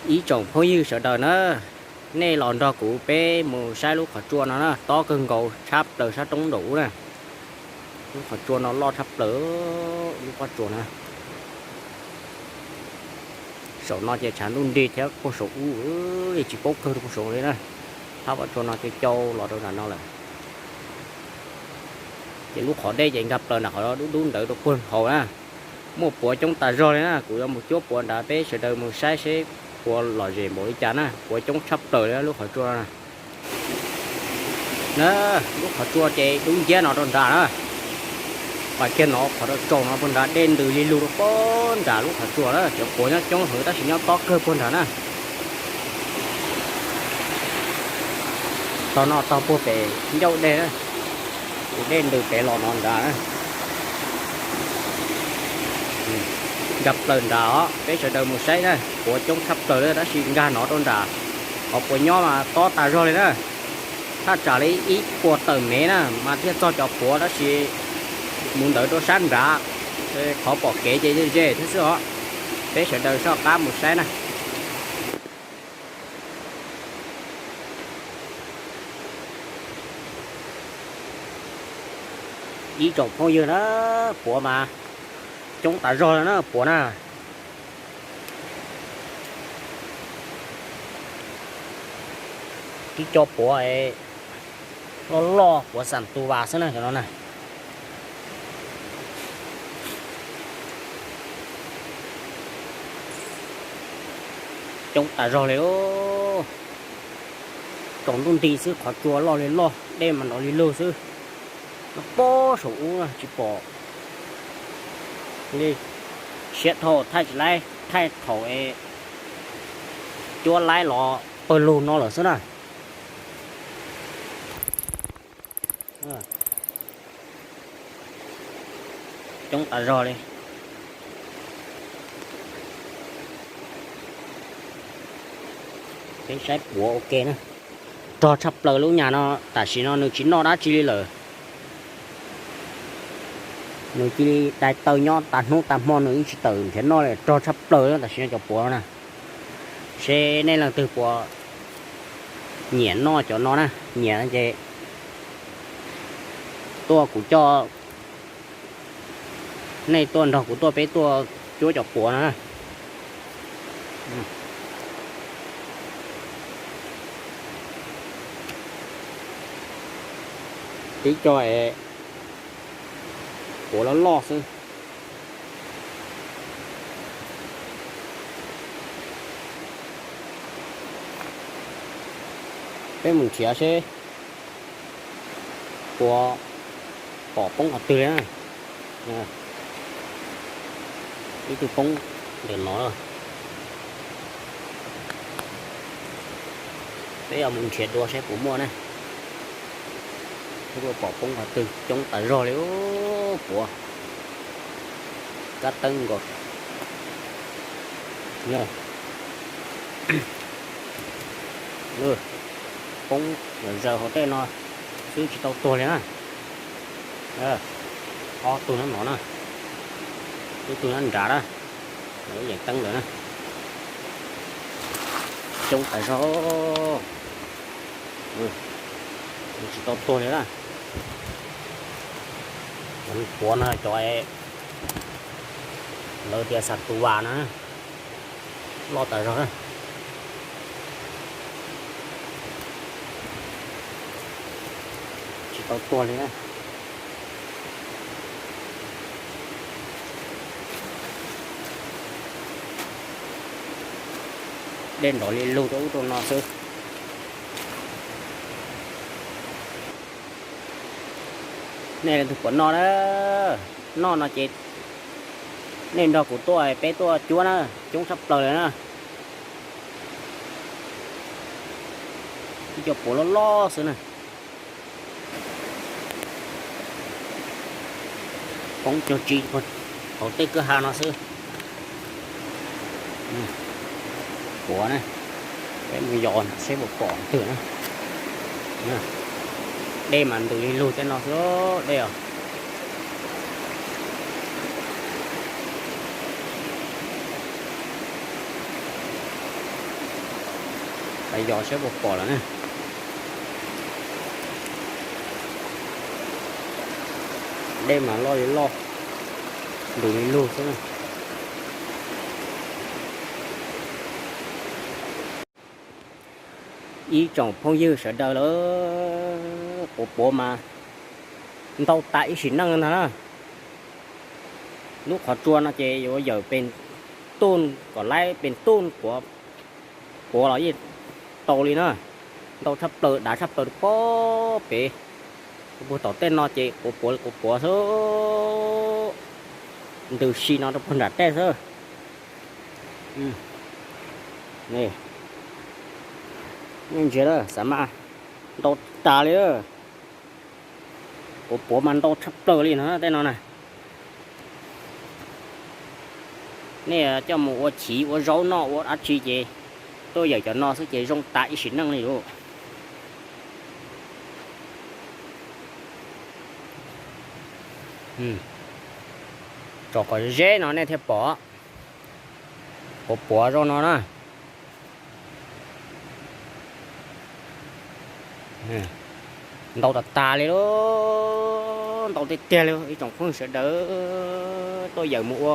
Ib tsoom phooj ywg sawv daws na, nej los nrog kuv peb mus saib lub qhov tsua no na, tob kawg nkaus tshab plaws sab roob nraum ub na. Lub qhov tsua no loj tshab plaws, lub qhov tsua na. Saum no ces tshav ntuj nrig thiab puag saum ub, tsis paub kawg rau puag saum li na. Thab qhov tsua no cau cau los rau nram no lawm. Ces lub qhov dej ces nkag plaws nram qhov dub dub ntawd rau puag hauv na. Muaj puav coob tas zog li na, kuv yuav mus cuab puav nrad, peb sawv daws mus saib seb puav lom zem npaum li cas na, puav coob tshaj plaws li lub qhov tsua no na. Na, lub qhov tsua ces dub nciab no rau nrad na. Pas kiag no qhov rau tsaus no puag nrad dej ntws li lug rau puag nrad lub qhov tsua na, cov puav nyob coob heev tab sis nyob tob kawg puag nrad na. Tog no tog puag pem ncauj dej na, tus dej ntws pem los no nrad na. Nkag plaws nrad os, peb sawv daws mus saib na, puav coob tshaj plaws li tab sis nkag no rau nrad, qhov puav nyob mas tob tas zog li na. Thaj tsam li ib puas tawm mev na mas thiaj txog cov puav tab sis mus ntawd rau sab nrad, qhov pom kev ces ze ze thiab xwb os. Peb sawv daws soj qab mus saib na. Ib tsoom phooj ywg na, puav mas coob tas zog li na puav na. Tib co puav loj loj puav xas tu vas xwb na cov no na. Coob tas zog li. Tsaus ntuj nti xwb qhov tsua loj li loj, dej mas nrov li lug xwb. Nyob puag saum ub tsis pom li. Siab dhau thaij tsis laib, thaij thaum es cuab laib los pawg lug no lawm xwb na. Coob tas zog li. Peb saib puav ua ke na. Rog tshaj plaws lub nyam no, tam sim no nws tsis noj dab tsi li lawm. Nws cia li dai taw nyob tas hnub tas hmo, nws yeej tsis tawm nrhiav noj li, rog tshaj plaws tam sim no cov puav no na. Seb nej leej twg puas nyiam noj cov no na, nyiam ces tuaj kuv coj nej tuaj nrog kuv tuaj peb tuaj cuab cov puav no na. Tib co es puav loj loj xwb. Peb mus nrhiav seb puav pom poob qhov twg li na. Ib tug poob ntawm no. Peb yuav mus nrhiav dua seb puas muaj na. Peb pom poob qhov twg, coob tas zog li puav. Kab teeb nkaus. Poob zaws hauv tej no xwb tsis tau tuag li na. Ob tug nyob no na, ib tug nyob nrad na, yeem teeb lawm na. Coob tas zog, tsis tau tuag li na. Cov puav no cov lawv tias xas tus vas na, loj tas zog na. Tsis tau tuag li na. Dej nrov li lug rau ub rau no xwb. Nej leej twg puas noj na, noj no ces nej nrog kuv tuaj peb tuaj cuab na, coob tshaj plaws li na. Ib co puav loj loj xwb na. Poob cuag tsi hauv tej kwj ha no xwb. Puav na, peb mus yos seb puas pom twg na. Dej mas ntws li lug tej no xwb dej os. Yos saib puas pom lawm na. Dej mas loj li loj, lug li lug xwb na. Ib tsoom phooj ywg sawv daws lawm, quav puav mas ntau tas ib sim neej ntag na. Lub qhov tsua no ces yuav yawm pes tuj kom laib pes tuj quav, quav los yeej tau li na. Ntau tshaj plaws, dav tshaj plaws rau pob pem. Rau puag tom tej no ces quav puav li quav puav xwb. Ntws si no rau puag nram tej xwb. Ntsia xav mas ntau tas li. Quav puav mas ntau tshaj plaws li no tej no na. Nej coj mus ua chiv ua zaub noj ua dab tsi ces tuaj yawm cov no xwb ces zoo tas ib sim neej li lauj. Tsom kom ze no nej thiaj pom. Quav puav zoo no na. Ntau tas tas li lauj, ntau tiag tiag li ib tsoom phooj ywg sawv daws. Tuaj yawm mus ua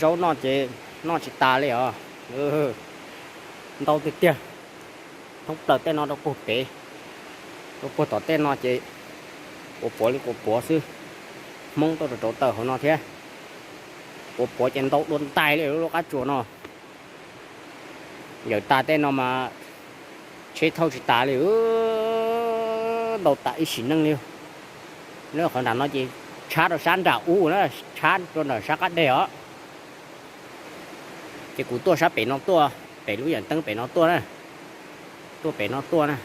zaub noj ces noj tsis tas li os. Ntau tiag tiag. Thoob plaws tej no rau puag pem, rau puag tom tej no ces quav puav li quav puav xwb. Hmoob tuaj rau rau taws hauv no thiab. Quav puav ces ntau dua ntais li lub qab tsuas no. Yawm tas tej no mas tsheb thauj tsis tas li, ntau tas ib sim neej li. Lub qhov nram no ces tshab rau sab nram ub na, tshab rau nram sab qab deg os. Ces kuv tuaj sab pem no tuaj, pem lub yam teeb pem no tuaj na, tuaj pem no tuaj na.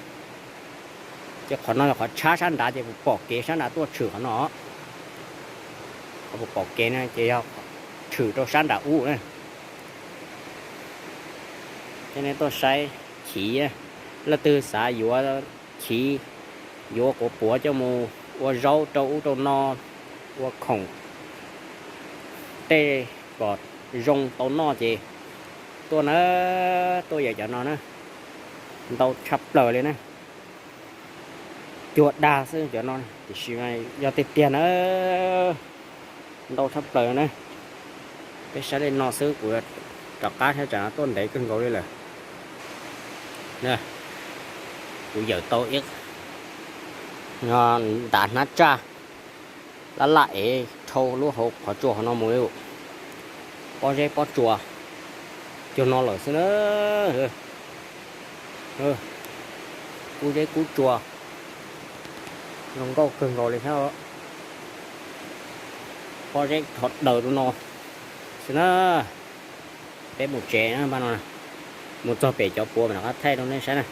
Ces qhov no yog qhov tshab sab nrad ces kuv pom kev sab nrad tuaj tshwm qhov no. Qhov kuv pom kev no ces yog tshwm rau sab nram ub na. Ces nej tuaj saib chiv, leej twg xav yuav chiv, yuav quav puav coj mus ua zaub rau ub rau no, ua khoom tej kom zoo tau noj ces tuaj na, tuaj yawm cov no na. Ntau tshaj plaws li na. Cuag dag xwb cov no, tiam sis yog tiag tiag na, ntau tshaj plaws na. Peb saib li no xwb kuv rov qab thiab tsam no tuaj ntev kawg nkaus li lawm. Kuv yawm tau ib ntav hnab tsaj laj laj ev dhau lub hauv qhov tsua hauv no mus li. Pob zeb pob tsuas cuag no lawm xwb na. Kub zeb kub tsua zoo nkauj kawg nkaus li thiab. Pob zeb dhau daws rau no xwb na. Peb mus tsev no, mus txog pem cov puav mam rov qab thaij rau nej saib na.